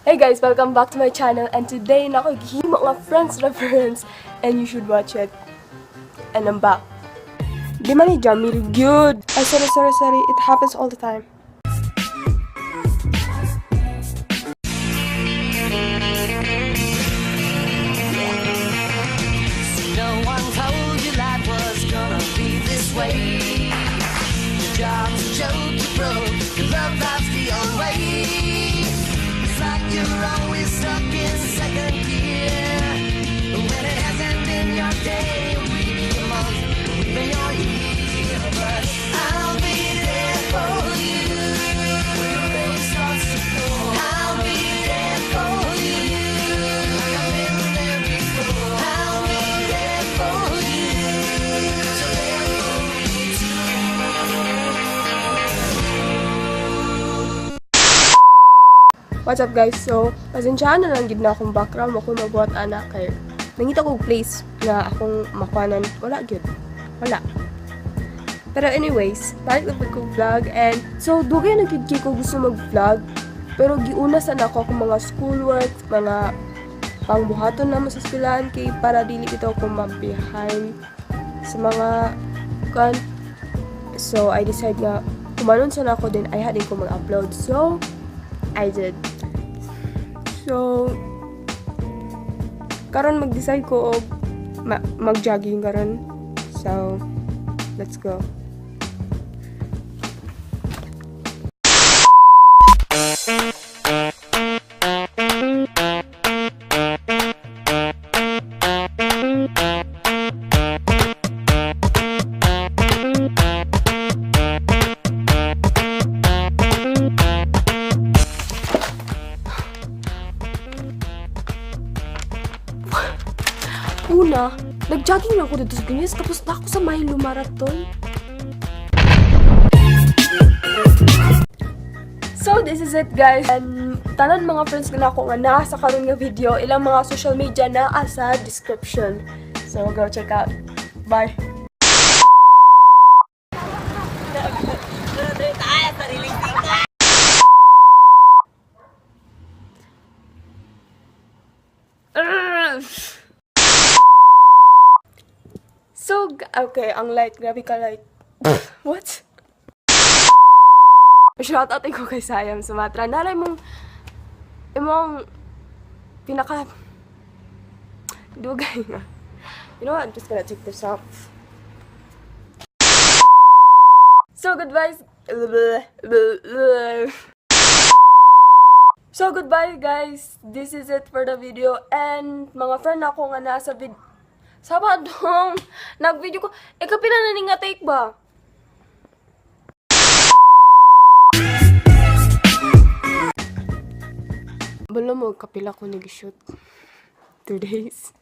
Hey guys, welcome back to my channel, and today na ako gihimo nga friends reference and you should watch it. And I'm back. Di man ni Jamil good. Ay, sorry, sorry, sorry. It happens all the time. No one told you life was gonna be this way. Your job's a joke, you broke. Your love life's the old way. It's like you're always stuck in second gear. When it hasn't been your day, a week, a month, or even your year. But I'll be there for you. When the rain starts to pour, I'll be there for you. Like I've been there before. I'll be there for you. So there for me too. What's up, guys? So, pasensyahan na lang gid na akong background mo kung mabuhat ana kay nangita ko og place nga akong makuanan, wala gyud. Wala. Pero anyways, balik na pud ko vlog and so dugay na gid kay ko gusto mag-vlog, pero giuna sa nako akong mga schoolwork, mga pangbuhaton namo sa eskwelahan kay para dili bitaw ko ma-behind sa mga kan. So I decide nga kumanon sa nako din ay hadin ko mag-upload. So I did. So karon mag-decide ko og mag-jogging karon. So let's go. Una, nag-jogging lang ako dito sa Guinness, tapos na ako sa Milo Marathon. So, this is it, guys. And tanan mga friends ko na ako nga naa sa karon nga video, ilang mga social media na sa description. So, go check out. Bye! Ugh. So, okay, ang light. Grabe ka light. What? Shout out ko kay Sayam Sumatra. Naray mong, imong, pinaka, dugay nga. You know what? I'm just gonna take this off. So, goodbye. So, goodbye, guys. This is it for the video. And, mga friend ako nga nasa video. Saba dong. Nag-video ko. Eh, kapila na ni nga take ba? Balo mo, kapila ko nag-shoot. 2 days.